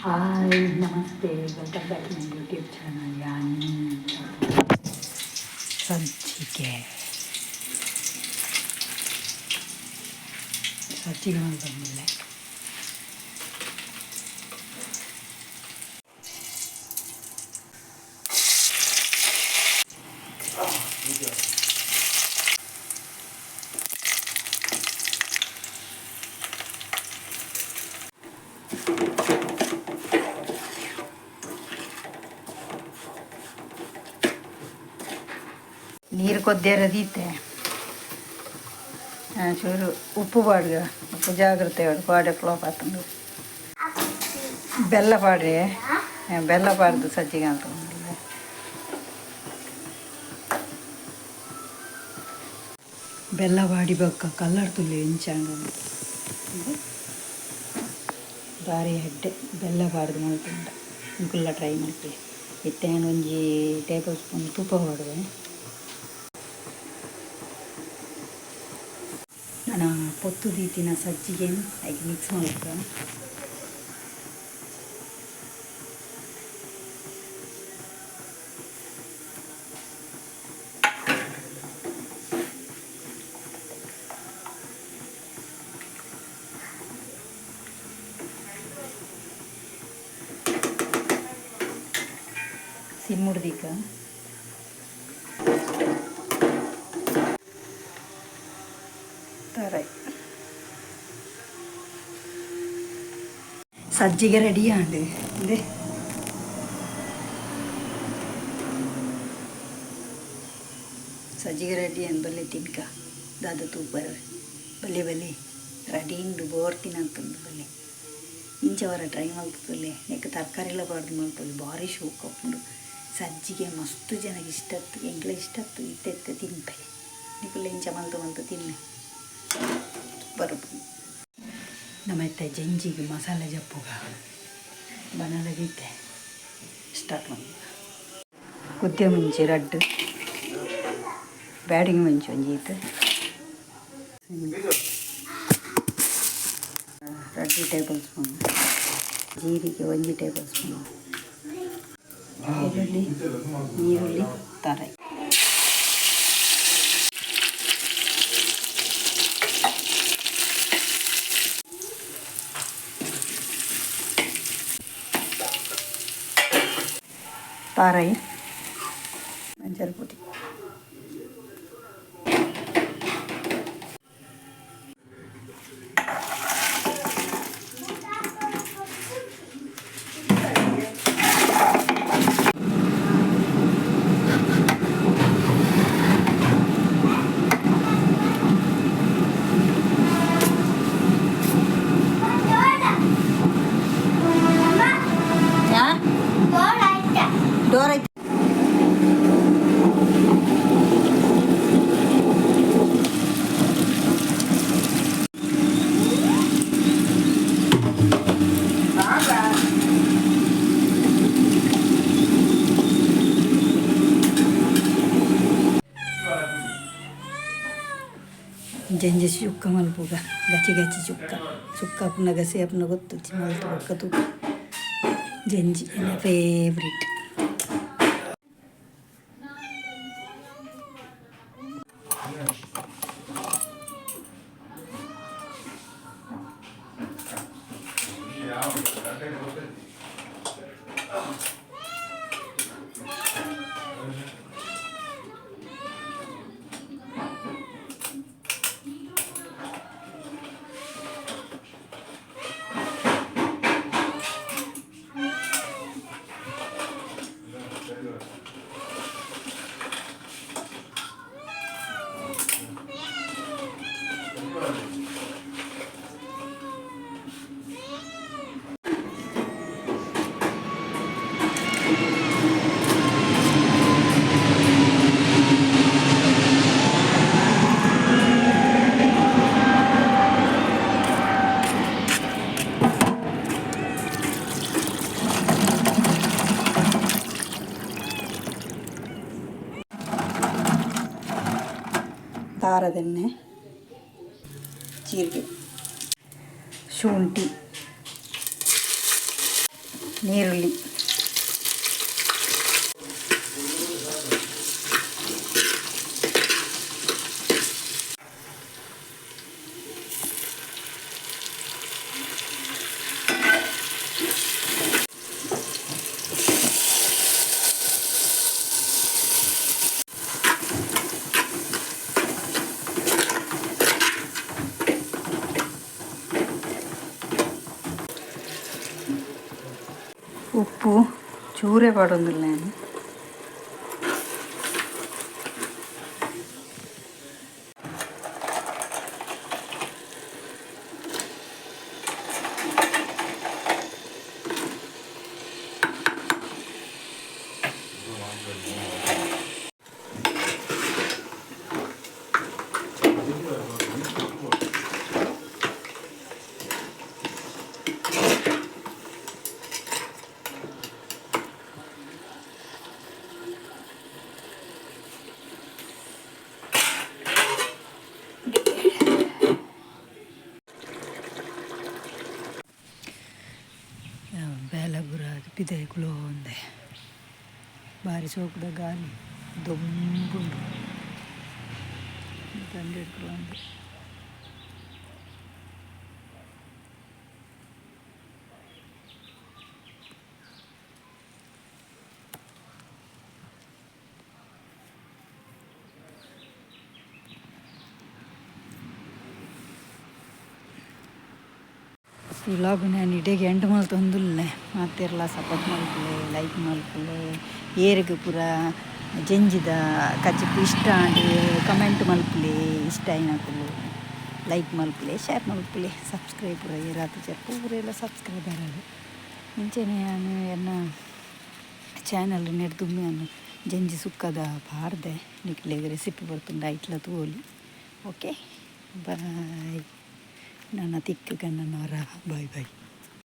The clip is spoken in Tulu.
Hi, namaste, welcome back to my YouTube channel. ಯಾನ್ ಸಜ್ಜಿಗೆ ಸಜ್ಜಿಗೆ ಬಂದಿಲ್ಲ. ನೀರು ಕೊದ್ದಿರದೀತೆ. ಚೂರು ಉಪ್ಪು ಪಾಡ್ಗ. ಉಪ್ಪು ಜಾಗ್ರತೆ ಪಾಡೆ, ಫ್ಲಾಪ್ ಆತಂದು. ಬೆಲ್ಲ ಪಾಡ್ರಿ, ಬೆಲ್ಲ ಪಾಡ್ದು ಸಜ್ಜಿಗೆ ಅಂತ. ಬೆಲ್ಲ ಪಾಡಿ ಬೊಕ್ಕ ಕಲ್ಲರ್ ತುಲ್ಲೆ ಎಂಚಾಂಡ ಬಾರಿ ಎಡ್ಡೆ. ಬೆಲ್ಲ ಪಾಡ್ದು ಮಲ್ತುಂಡ ನಿಕುಲ್ಲ ಟ್ರೈ ಮಲ್ಪುಲೆ. ಇತ್ತೆ ಯಾನ್ ಒಂಜಿ ಟೇಬಲ್ ಸ್ಪೂನ್ ತುಪ್ಪ ಪಾಡುವೆ. ನನ ಪೊತ್ತು ದೀತಿನ ಸಜ್ಜಿಗೆನ್ ಐಕ್ ಮಿಕ್ಸ್ ಮಲ್ಪುವ. ಸಿಮ್ಮುಡ್ ದೀಕ. ತಾರಾಯಿ ಸಜ್ಜಿಗೆ ರೆಡಿ ಆಂಡ್. ಇಂದೆ ಸಜ್ಜಿಗೆ ರೆಡಿ ಆಂಡ್. ಬಲ್ಲೆ ತಿನ್ಕ. ದಾದ ತೂಪರ್. ಬಲ್ಲೆ ಬಲ್ಲೆ, ರೆಡಿ ಉಂಡು. ಬೋರ್ತಿನಂತುಂಡು. ಬಲ್ಲೆ, ಇಂಚ ವರ ಟ್ರೈ ಮಲ್ತುಲ್ಲೆ. ನೆಕ್ ತರಕಾರಿಲ ಪಾಡ್ದು ಮಲ್ಪೊಲಿ. ಬಾರಿ ಶೋಕು ಆಪುಂಡು. ಸಜ್ಜಿಗೆ ಮಸ್ತ್ ಜನಕ್ಕೆ ಇಷ್ಟ ಆತು, ಎಂಕ್ಲ ಇಷ್ಟ ಆತು. ಇತ್ತೆ ಇತ್ತೆ ತಿನ್ಪೆ. ನಿಕುಲು ಇಂಚ ಮಲ್ತು ಮಲ್ತು ತಿನ್ನೆ, ಸೂಪರ್. ನಮ್ಮ ಇತ್ತೆ ಜಂಜಿಗೆ ಮಸಾಲೆ ಜಪ್ಪುಗ. ಬನಲದಿತ್ತೆ ಸ್ಟಾರ್ಟ್ ಮಲ್ಪುಗ. ಕುದ್ದೆ ಮುಂಚಿ ರಡ್ಡ್, ಬ್ಯಾಡಿಗೆ ಮುಂಚಿ ಒಂಜಿ ಇತ್ತು, 2 ಟೇಬಲ್ ಸ್ಪೂನ್ ಜೀರಿಗೆ, 1 ಟೇಬಲ್ ಸ್ಪೂನ್ ಬೆಳ್ಳುಳ್ಳಿ, ನೀರುಳ್ಳಿ, ತಾರಾಯಿ. ತಾರಾಯಿ, ಮಂಜಲ್ ಪುಡಿ. ಡೋರ್ ಐತೆ. ಜಂಜಿ ಸುಕ್ಕ ಮಲ್ಪುಗ. ಗಚಿ ಗಚಿ ಸುಕ್ಕ ಸುಕ್ಕ ಅಪ್ಪನ ಗಸಿ ಅಪ್ಪನ ಗೊತ್ತು ಮಲ್ತು ಬೊಕ್ಕ ತೂಕ. ಜಂಜಿ ಎನ್ನ ಫೇವ್ರೇಟ್. ಖಾರದೆಣ್ಣೆ, ಜೀರಿಗೆ, ಶುಂಠಿ. ನೀರುಳ್ಳಿ. ಉಪ್ಪು ಚೂರೇ ಪಾಡೊಂದುಲ್ಲೆ ಯಾನ್. ಬೇಲೆ ಪೂರ ಪಿದಯಿ ಕುಲೋಂದೆ ಬಾರಿ ಶೋಕುದ ಗಾಲಿ ದೊಂಬುಂಡು ದಂಡೆಡ್ ಕುಲೊಂದೆ. ಈ ವ್ಲಾಗ್ ಯಾನ್ ಇಡೆಗ್ ಎಂಡ್ ಮಲ್ತೊಂದುಲ್ಲೆ. ಮಾತೆರ್ಲ ಸಪೋರ್ಟ್ ಮಲ್ಪುಲೆ, ಲೈಕ್ ಮಲ್ಪುಲೆ, ಏರೆಗ್ ಪೂರ ಜೆಂಜಿದ ಕಜಿಪು ಇಷ್ಟ ಆಂಡ್ ಕಮೆಂಟ್ ಮಲ್ಪುಲೆ, ಇಷ್ಟ ಆಯಿನಕುಲು ಲೈಕ್ ಮಲ್ಪುಲೆ, ಶೇರ್ ಮಲ್ಪುಲೆ, ಸಬ್ಸ್ಕ್ರೈಬ್ ಪೂರ ಏರಾತ್ ಪೂರೆಲ ಸಬ್ಸ್ಕ್ರೈಬ್ ಆರಡ್. ಇಂಚೆನೆ ಯಾನ್ ಎನ್ನ ಚಾನಲ್ ನೆಡ್ದುಮ್ಮೆ ಯಾನ್ ಜೆಂಜಿ ಸುಕ್ಕದ ಪಾಡ್ದೆ ನಿಕ್ಲೆಗ್ ರೆಸಿಪಿ ಬರ್ತುಂಡು ಐಟ್ಲ ತೂವೊಲಿ. Okay bye. ನನ್ನ ತಿಕ್ಕು ಗಣ್ಣನವರ. Boy boy.